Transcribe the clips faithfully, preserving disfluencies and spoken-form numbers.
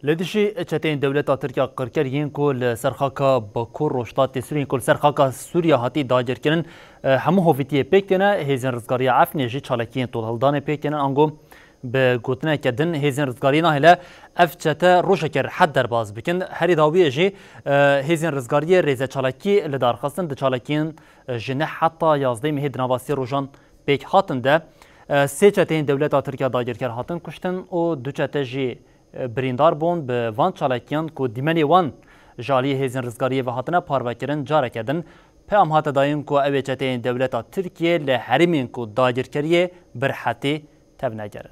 Li dijî çeteyên dewleta Tirk ya qirker yên ku li ser xaka Bakur Rojhilatê Sûriyê, yên ku li ser xaka Sûriya hatî dagirkirin, e, hemû hovîtiyê pêk têne. Hêzên rizgariya Efrînê jî çalakiyên tolhildanê pêk têne. Ango bi gotineke din, hêzên rizgariyê nahêle ev çete rojeke rehet derbas bikin. Herî dawiyê jî, e, hêzên rizgariyê rêze çalakî li dar xistin di çalakiyên, e, ji neh heta yazdeh mehê di nava sê rojan pêk hatin de, e, sê çeteyên dewleta Tirk ya dagirker hatin kuştin û du çete jî, e, birîndar bûn. Bi van çalakiyan ku dîmenê wan ji aliyê hêzên rizgariyê ve hatine parvekirin, careke din peyam hate dayîn ku ew ê çeteyên dewleta Tirkiyê li herêmên ku dagirkeriyê bi rehetî tevnegerin.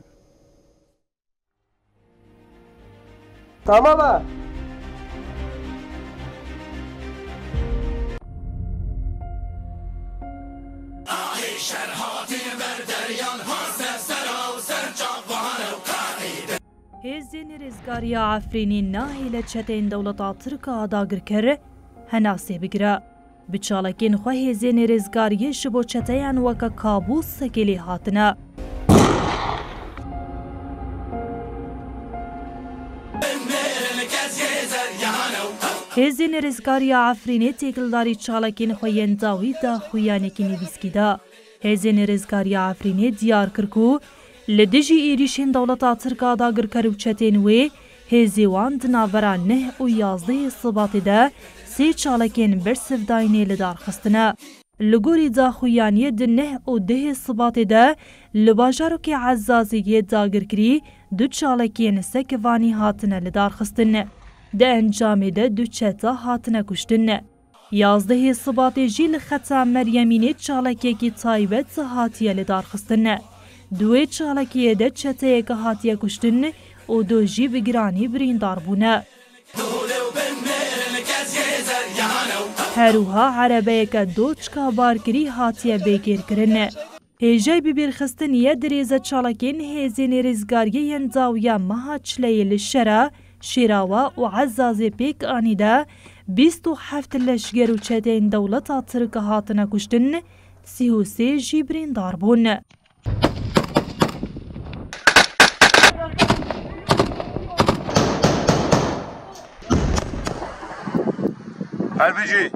Tamam e. Hêzên rêzgariya Efrînê nahêle çeteyên dewleta Tirk a dagirker henasê bigire. Bi çalakên xwe hêzên rêzgariyê ji bo çeteyan weke kabûs sekelê hatine. Hêzên rêzgariya Efrînê têkildarî çalakên xwe yên dawî daxuyanekî nivîskî da. Hêzên rêzgariya Efrînê diyar kir ku li dijî êrîşên dewleta Tirk a dagirker û çetên wê, hêzê wan di navbera neh û yazdehê Sibatê de sê çalakên bersivdayînê li dar xistine. Li gorî daxuyaniyê di neh û dehê Sibatê de li bajarokê Ezazê yê dagirkirî du çalakên sekivanî hatine li dar xistin. Di encamê de du çeta hatine kuştin. Yazdehê Sibatê jî li xeta Meryemînê çalakiyekî taybet hatiye li dar xistin. Di wê çalakiyê de çeteyeke hatiye kuştin û du jî bi giranî birîndar bûne. Her wiha erebeyeke doçka barkirî hatiye bêkêrkirin. Hêjayî bibêrxistinî ye di rêze çalakên hêzên rêzgariyê yên dawiya meha çileyê li şera Şêrawa û Ezazê pêk anî de bîst û heft leşger û çeteyên dewleta Tirk hatine kuştin, sî û sê jî birîndar bûn. Herbicî,